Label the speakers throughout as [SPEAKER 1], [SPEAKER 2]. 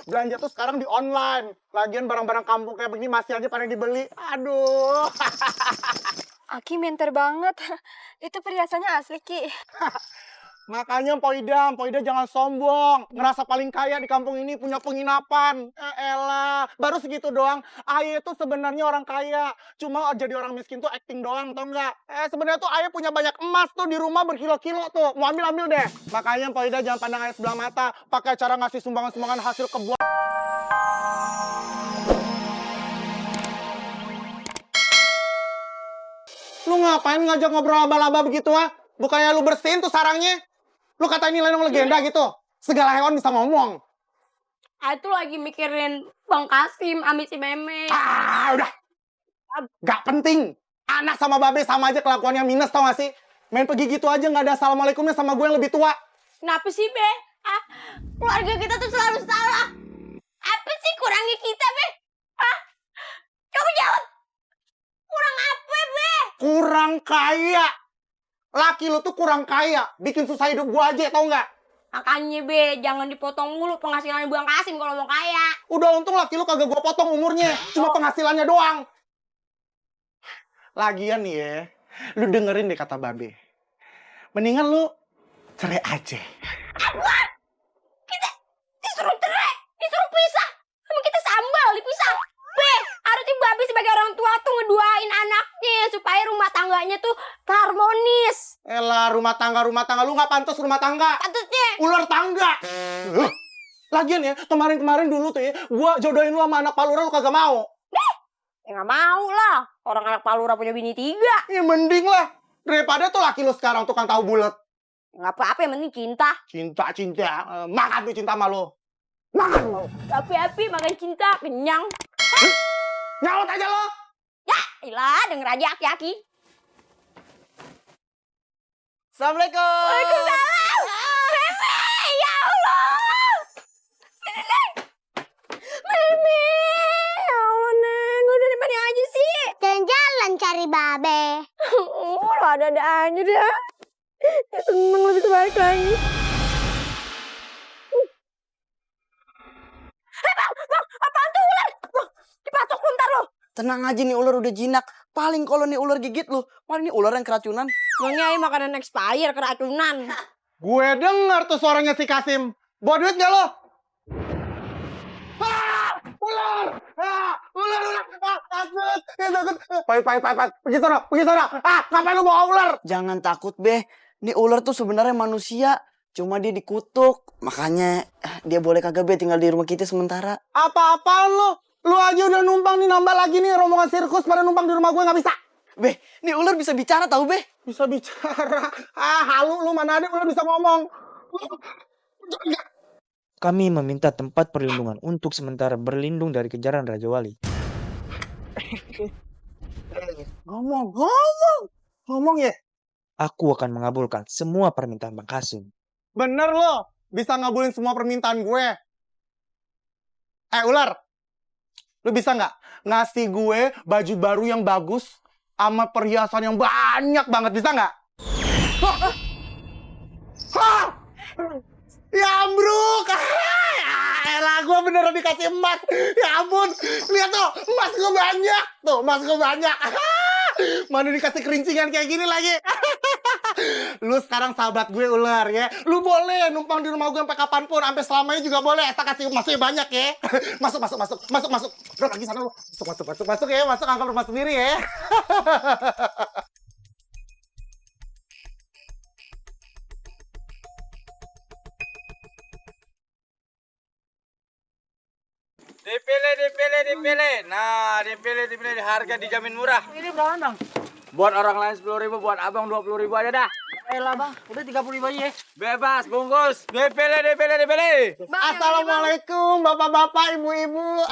[SPEAKER 1] Belanja tuh sekarang di online. Lagian barang-barang kampung kayak begini masih aja pada dibeli. Aduh.
[SPEAKER 2] Aki minter banget. Itu perhiasannya asli, Ki.
[SPEAKER 1] Makanya Mpok Ida jangan sombong. Ngerasa paling kaya di kampung ini, punya penginapan. Elah, baru segitu doang. Aye itu sebenarnya orang kaya. Cuma jadi orang miskin tuh acting doang, tau nggak? Sebenarnya tuh Aye punya banyak emas tuh di rumah berkilo-kilo tuh. Mau ambil deh. Makanya Mpok Ida jangan pandang Aye sebelah mata. Pakai cara ngasih sumbangan-sumbangan hasil kebun. Lu ngapain ngajak ngobrol laba-laba begitu, ah? Bukannya lu bersihin tuh sarangnya? Lu kata ini lenong legenda gitu? Segala hewan bisa ngomong.
[SPEAKER 3] Aku lagi mikirin Bang Kasim, Ami si Meme.
[SPEAKER 1] Udah. Gak penting. Anak sama babe sama aja kelakuannya minus, tau gak sih? Main pergi gitu aja gak ada assalamualaikumnya sama gue yang lebih tua.
[SPEAKER 3] Kenapa sih, Be? Keluarga kita tuh selalu salah. Apa sih kurangnya kita, Be? Coba jawab. Kurang apa, Be?
[SPEAKER 1] Kurang kaya. Laki lu tuh kurang kaya. Bikin susah hidup gue aja, tau gak?
[SPEAKER 3] Makanya, Be, jangan dipotong mulu penghasilan Bang Kasim kalau mau kaya.
[SPEAKER 1] Udah untung laki lu kagak gue potong umurnya. Cuma penghasilannya doang. Lagian nih ya, lu dengerin deh kata babe. Mendingan lu cerai aja.
[SPEAKER 3] Apa? Kita disuruh cerai, disuruh pisah. Emang kita sambal dipisah. Be, harusnya babe sebagai orang tua tuh ngeduain anaknya supaya rumah tangganya tuh harmonis.
[SPEAKER 1] Elah, rumah tangga. Lu nggak pantas rumah tangga.
[SPEAKER 3] Pantasnya.
[SPEAKER 1] Ular tangga. Lagian ya, kemarin dulu tuh ya, gua jodohin lu sama anak Palura lu kagak mau.
[SPEAKER 3] Ya nggak mau lah. Orang anak Palura punya bini 3.
[SPEAKER 1] Ya mending lah. Daripada tuh laki lu sekarang tukang tahu bulat.
[SPEAKER 3] Nggak apa-apa, yang penting cinta.
[SPEAKER 1] Cinta. Makan tuh cinta sama lu. Makan lu.
[SPEAKER 3] Api-api makan cinta, kenyang.
[SPEAKER 1] Nyaut aja lo.
[SPEAKER 3] Ya, ilah denger aja aki-aki.
[SPEAKER 1] Assalamualaikum.
[SPEAKER 3] Waalaikumsalam. Meme, ya Allah. Meme, ya Allah, Neng. Udah di mana aja sih?
[SPEAKER 4] Jalan-jalan cari babe.
[SPEAKER 3] Ada aja deh. Seneng lebih balik lagi. Bang, apaan tuh ular? Bang, dipatok lu ntar lo.
[SPEAKER 5] Tenang aja nih ular udah jinak. Paling kalau nih ular gigit lu, paling nih ular yang keracunan.
[SPEAKER 3] Bangnya ini makanan expired keracunan.
[SPEAKER 1] Gue denger tuh suaranya si Kasim. Bawa duit gak lo? Ular! Takut. Pahit. Pergi sana. Ngapain lu bawa ular?
[SPEAKER 5] Jangan takut, Beh. Nih ular tuh sebenarnya manusia. Cuma dia dikutuk. Makanya dia boleh kagak, Beh, tinggal di rumah kita sementara.
[SPEAKER 1] Apa-apaan lu? Lu aja udah numpang nih, nambah lagi nih rombongan sirkus pada numpang di rumah gue gak bisa.
[SPEAKER 5] Beh, nih ular bisa bicara tahu, Beh.
[SPEAKER 1] Bisa bicara. Halu lu, mana ada ular bisa ngomong.
[SPEAKER 6] Kami meminta tempat perlindungan untuk sementara berlindung dari kejaran Raja Wali.
[SPEAKER 1] Ngomong ya.
[SPEAKER 6] Aku akan mengabulkan semua permintaan Bang Kasim.
[SPEAKER 1] Bener lo, bisa ngabulin semua permintaan gue. Ular, lu bisa nggak ngasih gue baju baru yang bagus sama perhiasan yang banyak banget, bisa nggak? Ya ambruk, elah gue beneran dikasih emas. Ya ampun, lihat tuh, emas gue banyak. Mana dikasih kerincingan kayak gini lagi. Lu sekarang sahabat gue ular ya. Lu boleh numpang di rumah gue sampai kapanpun, sampai selamanya juga boleh. Asal kasih emasnya banyak ya. Masuk. Bro, lagi sana lu. Masuk ya. Masuk angkat rumah sendiri ya.
[SPEAKER 7] Dipilih. Nah, dipilih. Harga dijamin murah.
[SPEAKER 5] Ini berapa, Bang?
[SPEAKER 7] Buat orang lain 10.000, buat abang 20.000 aja dah.
[SPEAKER 5] Elah, Bang. Udah 30.000 aja ya.
[SPEAKER 7] Bebas, bungkus. Dipilih.
[SPEAKER 1] Assalamualaikum bapak-bapak, ibu-ibu.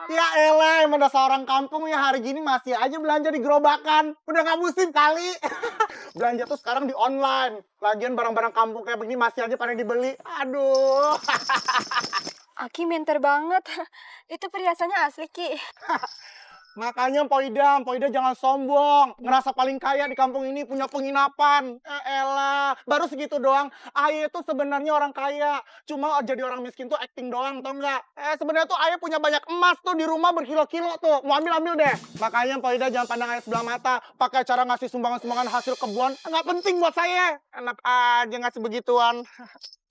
[SPEAKER 1] Ya elah, emang dasar orang kampung ya, hari gini masih aja belanja di gerobakan. Udah gak musim kali. Belanja tuh sekarang di online. Lagian barang-barang kampung kayak begini masih aja pada dibeli. Aduh.
[SPEAKER 2] Aki minter banget. Itu perhiasannya asli, Ki.
[SPEAKER 1] Makanya Poida jangan sombong. Ngerasa paling kaya di kampung ini, punya penginapan. Elah, baru segitu doang. Aye tuh sebenarnya orang kaya. Cuma jadi orang miskin tuh acting doang, tau nggak? Sebenarnya tuh Aye punya banyak emas tuh di rumah berkilo-kilo tuh. Mau ambil deh. Makanya Poida jangan pandang Aye sebelah mata. Pakai cara ngasih sumbangan-sumbangan hasil kebun. Nggak penting buat saya. Enak aja ngasih begituan.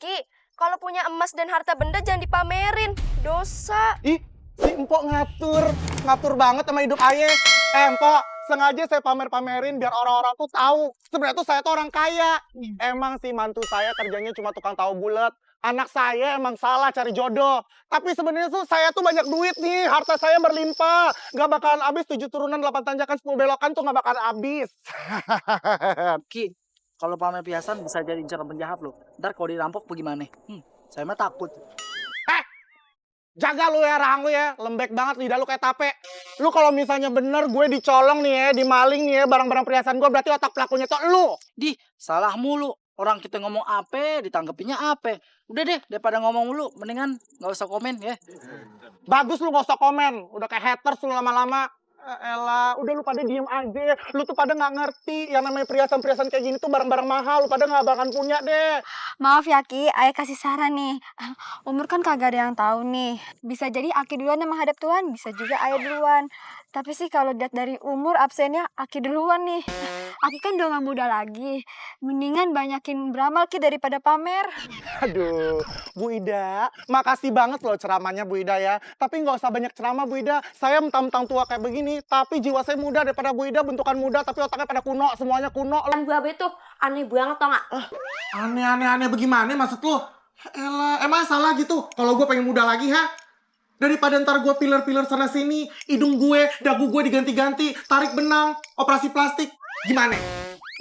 [SPEAKER 2] Ki, kalau punya emas dan harta benda jangan dipamerin. Dosa.
[SPEAKER 1] Ih, si Empok ngatur banget sama hidup Aye. Empok, sengaja saya pamer-pamerin biar orang-orang tuh tahu. Sebenarnya tuh saya tuh orang kaya. Emang sih mantu saya kerjanya cuma tukang tahu bulat. Anak saya emang salah cari jodoh. Tapi sebenarnya tuh saya tuh banyak duit nih. Harta saya berlimpah. Gak bakalan habis 7 turunan, 8 tanjakan, 10 belokan tuh gak bakalan habis.
[SPEAKER 8] Ki, kalau pamer perhiasan bisa jadi incaran penjahat loh. Ntar kalau dirampok bagaimana? Saya mah takut.
[SPEAKER 1] Jaga lu ya, rahang lu ya. Lembek banget lidah lu kayak tape. Lu kalau misalnya bener gue dicolong nih ya, dimaling nih ya, barang-barang perhiasan gue, berarti otak pelakunya tuh lu.
[SPEAKER 8] Di, salah mulu. Orang kita ngomong apa, ditanggapinya apa. Udah deh, daripada ngomong mulu, mendingan nggak usah komen ya.
[SPEAKER 1] Bagus lu gak usah komen. Udah kayak haters lu lama-lama. Elah, udah lu pada diem aja. Lu tuh pada gak ngerti. Yang namanya perhiasan-perhiasan kayak gini tuh barang-barang mahal. Lu pada gak bakalan punya deh.
[SPEAKER 2] Maaf ya Ki, Ayah kasih saran nih. Umur kan kagak ada yang tahu nih. Bisa jadi Aki duluan yang menghadap Tuhan, bisa juga Ayah duluan. Tapi sih kalau lihat dari umur absennya Aki duluan nih. Aki kan udah gak muda lagi. Mendingan banyakin beramal Ki daripada pamer.
[SPEAKER 1] Aduh, Bu Ida. Makasih banget loh ceramahnya Bu Ida ya. Tapi gak usah banyak ceramah Bu Ida. Saya mentang-mentang tua kayak begini. Tapi jiwa saya muda daripada Bu Ida. Bentukan muda tapi otaknya pada kuno. Semuanya kuno.
[SPEAKER 3] Dan babe tuh aneh banget tau gak?
[SPEAKER 1] Aneh-aneh bagaimana maksud lu? Elah, emang salah gitu? Kalau gue pengen muda lagi, ha? Daripada ntar gue piler-piler sana sini, hidung gue, dagu gue diganti-ganti, tarik benang, operasi plastik. Gimana?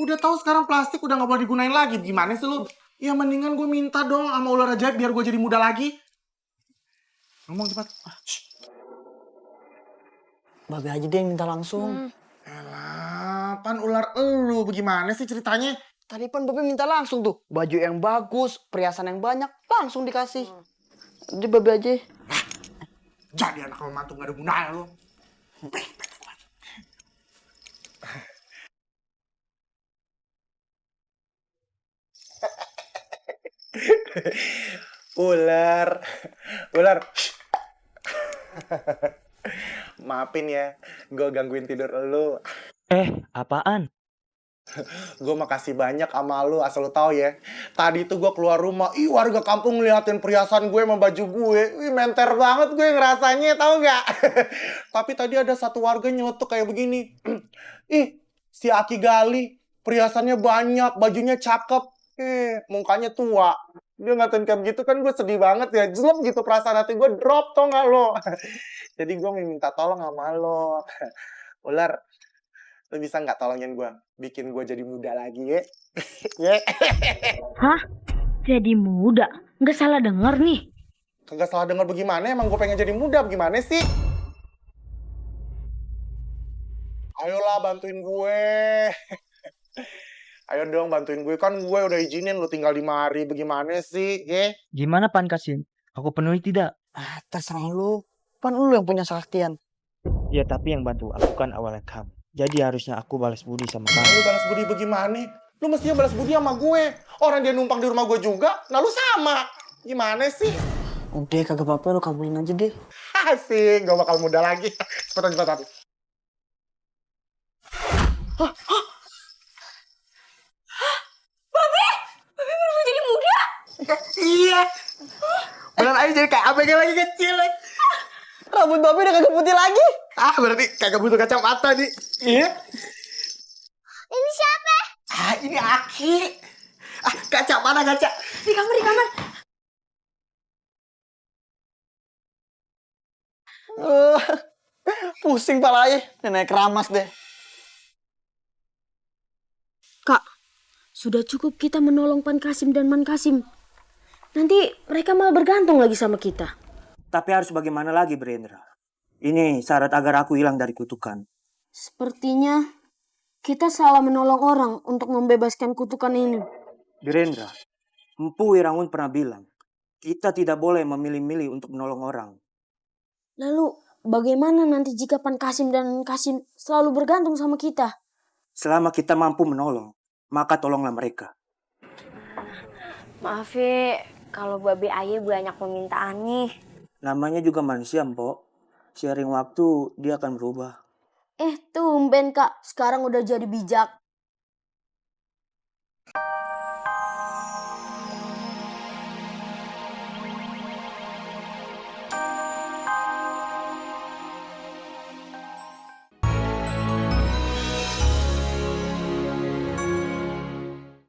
[SPEAKER 1] Udah tahu sekarang plastik udah gak boleh digunain lagi. Gimana sih lu? Ya mendingan gue minta dong sama ular ajaib biar gue jadi muda lagi. Ngomong cepat.
[SPEAKER 5] Babe aja deh yang minta langsung.
[SPEAKER 1] Elah, pan ular elu. Bagaimana sih ceritanya?
[SPEAKER 5] Tadi pan Babe minta langsung tuh. Baju yang bagus, perhiasan yang banyak, langsung dikasih. Jadi Babe aja.
[SPEAKER 1] Jadi anak lo mantu gak ada gunanya lo. Ular. Maafin ya, gue gangguin tidur lo.
[SPEAKER 6] Apaan?
[SPEAKER 1] Gue makasih banyak sama lu, asal lu tahu ya. Tadi tuh gue keluar rumah, warga kampung ngeliatin perhiasan gue sama baju gue. Menter banget gue ngerasanya, tahu nggak? Tapi tadi ada satu warga nyeletuk kayak begini. Si Aki Gali, perhiasannya banyak, bajunya cakep. Mukanya tua. Dia ngatain kayak begitu kan gue sedih banget ya. Jelek gitu perasaan hati gue drop, tau nggak lo? Jadi gue minta tolong sama lo. Ular, lo bisa nggak tolongin gue? Bikin gue jadi muda lagi ya?
[SPEAKER 9] Hah? Jadi muda? Nggak salah denger nih.
[SPEAKER 1] Kagak salah denger bagaimana? Emang gue pengen jadi muda bagaimana sih? Ayolah bantuin gue. Ayo dong bantuin gue. Kan gue udah izinin lo tinggal di mari. Bagaimana sih?
[SPEAKER 6] Gimana Pan Kasim? Aku penuhi tidak?
[SPEAKER 5] Terserah lu. Pan lu yang punya saktian.
[SPEAKER 6] Ya tapi yang bantu aku kan awalnya kamu. Jadi harusnya aku balas budi sama kamu.
[SPEAKER 1] Lu balas budi bagaimana? Lu mestinya balas budi sama gue. Orang dia numpang di rumah gue juga. Nah lu sama. Gimana sih?
[SPEAKER 5] Udah kagak apa-apa lu kabulin aja deh.
[SPEAKER 1] Asik, gak bakal muda lagi. Cepetan.
[SPEAKER 3] Babe baru jadi muda?
[SPEAKER 1] Iya. Beneran aja jadi kayak abg lagi kecil.
[SPEAKER 5] Rambut Babe udah kagak putih lagi.
[SPEAKER 1] Berarti kagak butuh kacamata nih. Iya.
[SPEAKER 4] Ini siapa?
[SPEAKER 1] Ini Aki. Kaca mana kaca?
[SPEAKER 3] Di kamar.
[SPEAKER 5] Pusing palanya. Nenek keramas deh.
[SPEAKER 9] Kak, sudah cukup kita menolong Pan Kasim dan Man Kasim. Nanti mereka malah bergantung lagi sama kita.
[SPEAKER 7] Tapi harus bagaimana lagi, Brendra? Ini syarat agar aku hilang dari kutukan.
[SPEAKER 9] Sepertinya kita salah menolong orang untuk membebaskan kutukan ini.
[SPEAKER 7] Brendra, Empu Wirangun pernah bilang, kita tidak boleh memilih-milih untuk menolong orang.
[SPEAKER 9] Lalu, bagaimana nanti jika Pan Kasim dan Kasim selalu bergantung sama kita?
[SPEAKER 7] Selama kita mampu menolong, maka tolonglah mereka.
[SPEAKER 3] Maaf ya, kalau Babe Aye banyak permintaan nih.
[SPEAKER 7] Namanya juga manusia, Mpok. Sharing waktu, dia akan berubah.
[SPEAKER 9] Tumben Kak, sekarang udah jadi bijak.